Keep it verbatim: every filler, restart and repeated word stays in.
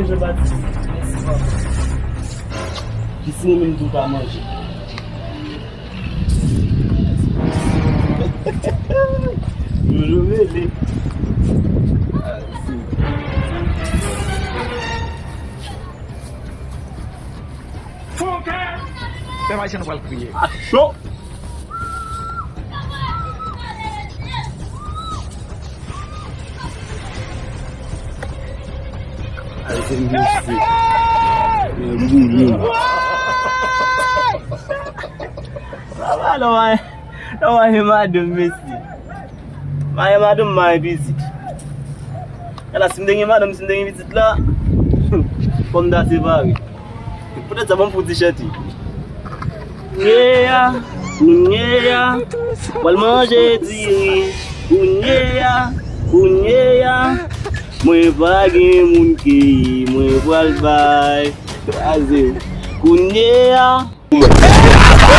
Jean Baptiste, mèsi papa. Ki sinon menm tou pa manje. Jojo mele. Pèp Ayisyen, nou pral kriye. A cho. Ay, se mesye. Men boule. Papa, non, non, non, madanm, mesye. Madanm, madanm, pitit. Ala, si m te gen madanm, si m te gen pitit la, fò m ta separe. Poutèt sa, ban m fè yon ti chante. Kounye a, kounye a, pral manje diri. Kounye a, kounye a, mwen pa gen moun keyi, mwen pral bay. Kraze. Kounye a.